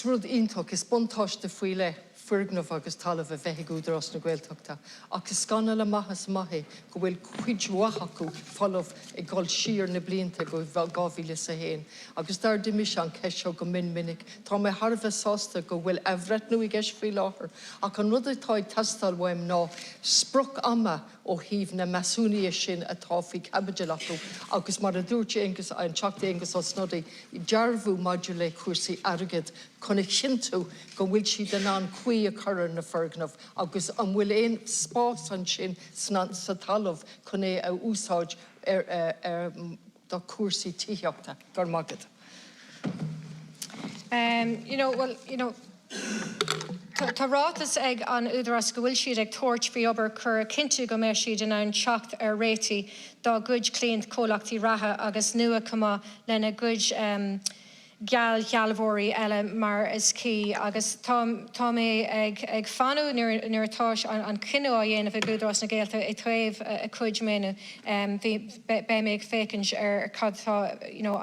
Is rud iontach, is buntáiste faoi leith foirgneamh agus talamh a bheith ag Údarás na Gaeltachta ach is scannal amach is amach é go bhfuil cuid mhaith acu folamh ag dul siar na blianta go 2001 agus d'ardaigh mise an cheist seo go mion minic. Tá mé thar a bheith sásta go bhfuil athbhreithniú i gceist faoi láthair ach an rud atá ag teastáil uaim ná sprioc ama ó thaobh na measúnuithe sin atá faoi chaibidil acu agus mar a dúirt Aengus, an Teachta Aengus Ó Snodaigh, dearbhú maidir le cúrsaí airgid chun a chinntiú go bhfuil siad in ann caoi a chur ar na foirgnimh agus an bhfuil aon spás ansin sa talamh chun é a úsáid ar do chúrsaí tithíochta. Go raibh maith agat. You know, well, you know, tá ráiteas ag an Údarás go bhfuil siad ag tabhairt faoi obair chun a chinntiú go mbeidh siad in ann teacht ar réitigh dá gcuid cliant comhlachtaí reatha agus nua chomh maith lena gcuid geallshealbhóirí eile mar is cuí agus tá tá mé ag ag fanúint nuair nuair atá an cinneadh á dhéanamh ag Údarás na Gaeltachta i dtaobh a cuid maoiniú bhí beidh mé ag féachaint ar cad tá you know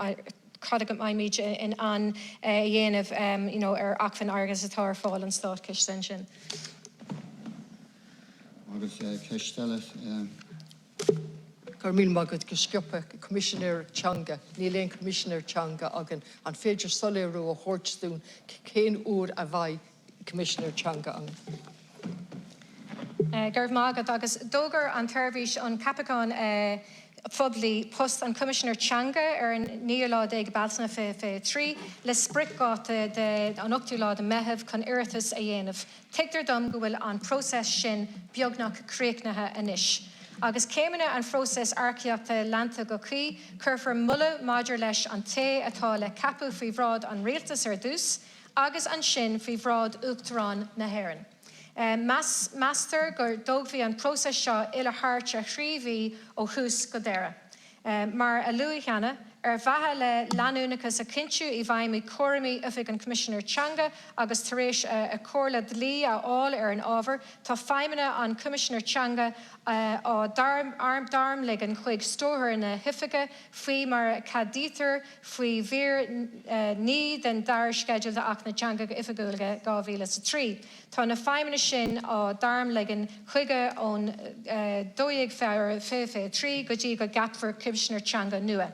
cad a mbeimid in ann a dhéanamh you know ar acmhainn airgeadais atá ar fáil an státchiste ansin. Agus ceist eile. Go raibh míle maith agat go sciobtha. Coimisinéir Teanga, Níl aon Choimisinéir Teanga againn. An féidir soiléiriú a thabhairt dúinn cén uair a bheidh Coimisinéir Teanga ann? Go raibh maith agat. Agus d'fhógair an tSeirbhís um Cheapacháin Phoiblí post an Choimisinéir Teanga ar an naoú lá déag Bealtaine 2023, le spriocdháta de an ochtú lá de Meitheamh chun iarratas a dhéanamh. Tuigtear dom go bhfuil an próiseas sin beagnach críochnaithe anois. Agus céimeanna an phróisis earcaíochta leanta go cuí, cuirfear moladh maidir leis an té atá le ceapadh faoi bhráid an Rialtais ar dtús, agus ansin faoi bhráid Uachtarán na hÉireann. Meastar go dtógfaidh an próiseas seo uile thart ar thrí mhí ó thús go deireadh. Mar a luadh cheana, ar mhaithe le leanúnachas a chinntiú i bhfeidhmiú cúraimí Oifig an Choimisinéir Teanga agus tar éis comhairle dlí a fháil ar an ábhar, tá feidhmeanna an Choimisinéir Teanga á dtarmligean chuig Stiúrthóir na hOifige faoi mar a cheadaítear faoi mhír 9 den Dara Sceideal d'Acht na dTeangacha Oifigiúla 2003. Tá na feidhmeanna sin á dtarmligean chuige ón 12 Feabhra 2023 go dtí go gceapfar Coimisinéir Teanga nua.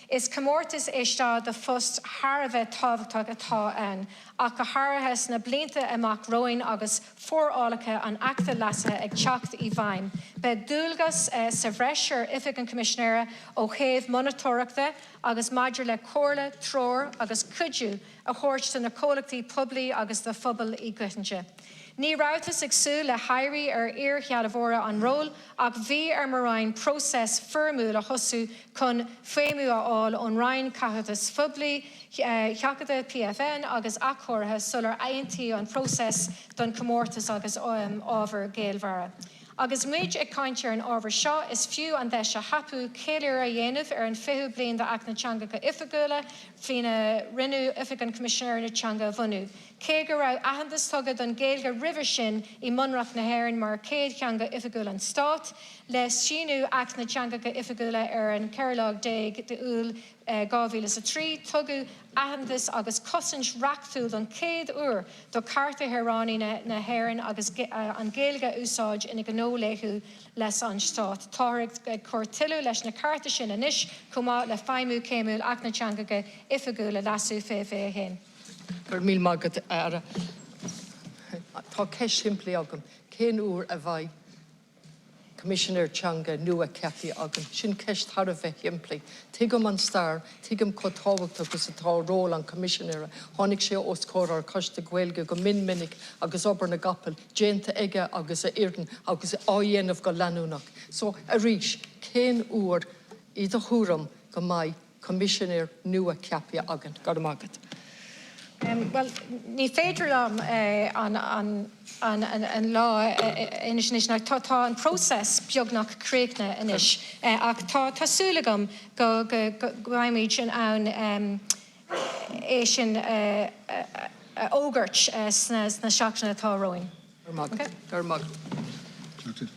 Is comórtas é seo do phost thar a bheith tábhachtach atá ann, ach go háirithe sna blianta amach romhainn agus forálacha an Achta leasaithe ag teacht i bhfeidhm. Beidh dualgas sa bhreis ar Oifig an Choimisinéara ó thaobh monatóireachta agus maidir le comhairle, treoir agus cuidiú a thabhairt do na comhlachtaí poiblí agus do phobail i gcoitinne. Ní rabhtas ag súil le héirí ar iarshealbhóra an róil ach bhí ar mo Roinn próiseas foirmiúil a thosú chun faomhadh a fháil ón Roinn Caitheachais Phoiblí, Sheachadta, PFN, agus Athchóirithe sular aontaíodh an próiseas don chomórtas agus ábhair ghaolmhara. Agus muid ag caint ar an ábhar seo, is fiú an deis a thapú ceiliúradh a dhéanamh ar an 20ú bliain d'Acht na dTeangacha Oifigiúla, faoina rinneadh Oifig an Choimisinéara Teanga a bhunú. Cé go raibh aitheantas tugtha don Ghaeilge roimhe sin i mBunreacht na hÉireann mar chéad theanga oifigiúil an Stáit, le síniú Acht na dTeangacha Oifigiúla ar an 14 lá d'Iúil 2003, tugadh aitheantas agus cosaint reachtúil don chéad uair do chearta shaoránaigh na hÉireann agus an Ghaeilge a úsáid ina ngnó laethúil leis an Stát. Táthar ag cur tuilleadh leis na cearta sin anois chomh maith le feidhmiú céimiúil Acht na dTeangacha Oifigiúla, Leasú, 2021. Go raibh míle maith agat, a Aire. Tá ceist shimplí agam. Cén uair a bheidh Coimisinéir Teanga nua ceaptha againn? Sin ceist thar a bheith shimplí. Tuigim an stair, tuigim chomh tábhachtach is atá ról an Choimisinéara. Tháinig sé os comhair ár Choiste Gaeilge go mion minic agus obair na gcapall déanta aige agus a fhoireann agus á dhéanamh go leanúnach. So, arís, cén uair, i do thuairim, go mbeidh Coimisinéir nua ceaptha againn? Go raibh maith agat. Bhuel, ní féidir liom an lá a inis anois. Tá an próiseas beagnach críochnaithe anois ach tá súil agam go mbeimid in ann é sin a fhógairt sna seachtainí atá romhainn. Go raibh maith agat. Go raibh maith agat.